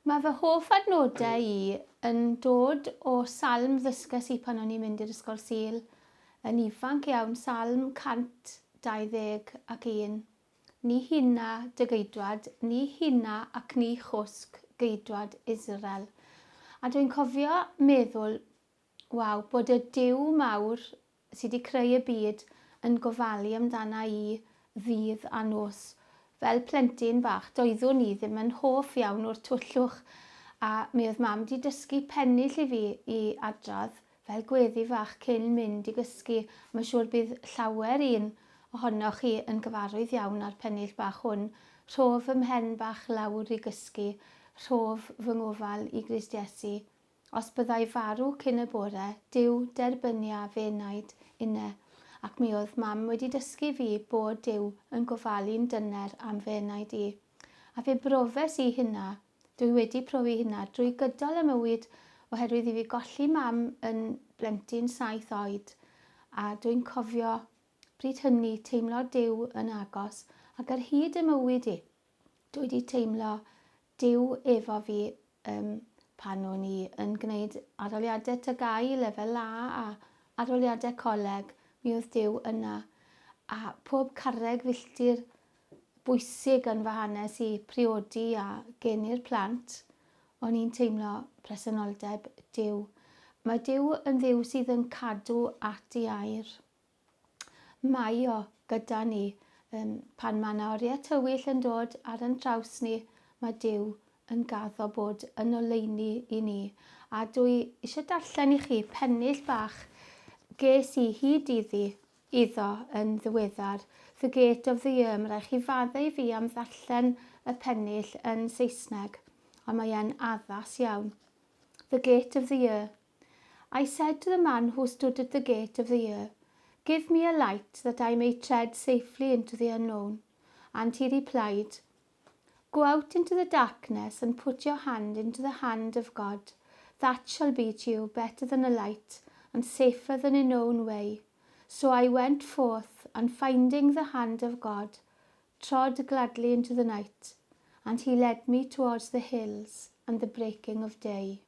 Mae fy hoff adnodau i yn dod o salm ddysges i pan o'n i'n mynd i'r ysgol Sul yn ifanc iawn, Salm 121 ac un. Ni huna dy geidwad, ni huna ac ni chwsg geidwad Israel. A dwi'n cofio meddwl, waw, bod y Duw mawr sy 'di creu y byd yn gofalu amdana i ddydd a nos. Fel plentyn bach, doeddwn i ddim yn hoff iawn o'r tywyllwch a mi oedd mam 'di dysgu pennill i fi i adrodd fel gweddi fach cyn mynd i gysgu. Mae'n siŵr bydd llawer un ohonoch chi yn gyfarwydd iawn â'r pennill bach hwn, Rhof fy mhen bach lawr i gysgu, rhof fy ngofal i Grist Iesu. Os byddai farw cyn y bore, Duw, derbynia fy enaid inne. Ac mi oedd mam wedi dysgu fi bod Duw yn gofalu'n dyner am fy enaid i. A fe brofes i hynna, dwi wedi profi hynna drwy gydol y mywyd oherwydd i fi golli mam yn blentyn saith oed a dwi'n cofio bryd hynny teimlo Duw yn agos ac ar hyd y mywyd i dwi wedi teimlo Duw efo fi um, pan o'n i yn gwneud arholiadau TGAU lefel A a arholiadau coleg, mi oedd Duw yna. A pob carreg filltir bwysig yn fy hanes i, priodi a geni'r plant, o'n i'n teimlo presenoldeb Duw. Mae Duw yn Dduw sydd yn cadw at ei air. Mae o gyda ni. Um, pan mae yna oriau tywyll yn dod ar yn traws ni, mae Duw yn gaddo bod yn oleuni i ni. A dwi eisiau darllen i chi pennill bach ges i hyd iddi iddo yn ddiweddar, The Gate of the Year. Mae rhaid chi faddau i fi am ddarllen y pennill yn Saesneg, ond mae e'n addas iawn. The Gate of the Year. I said to the man who stood at the gate of the year, Give me a light that I may tread safely into the unknown. And he replied, Go out into the darkness and put your hand into the hand of God. That shall be to you better than a light and safer than a known way. So I went forth and finding the hand of God, trod gladly into the night, and he led me towards the hills and the breaking of day.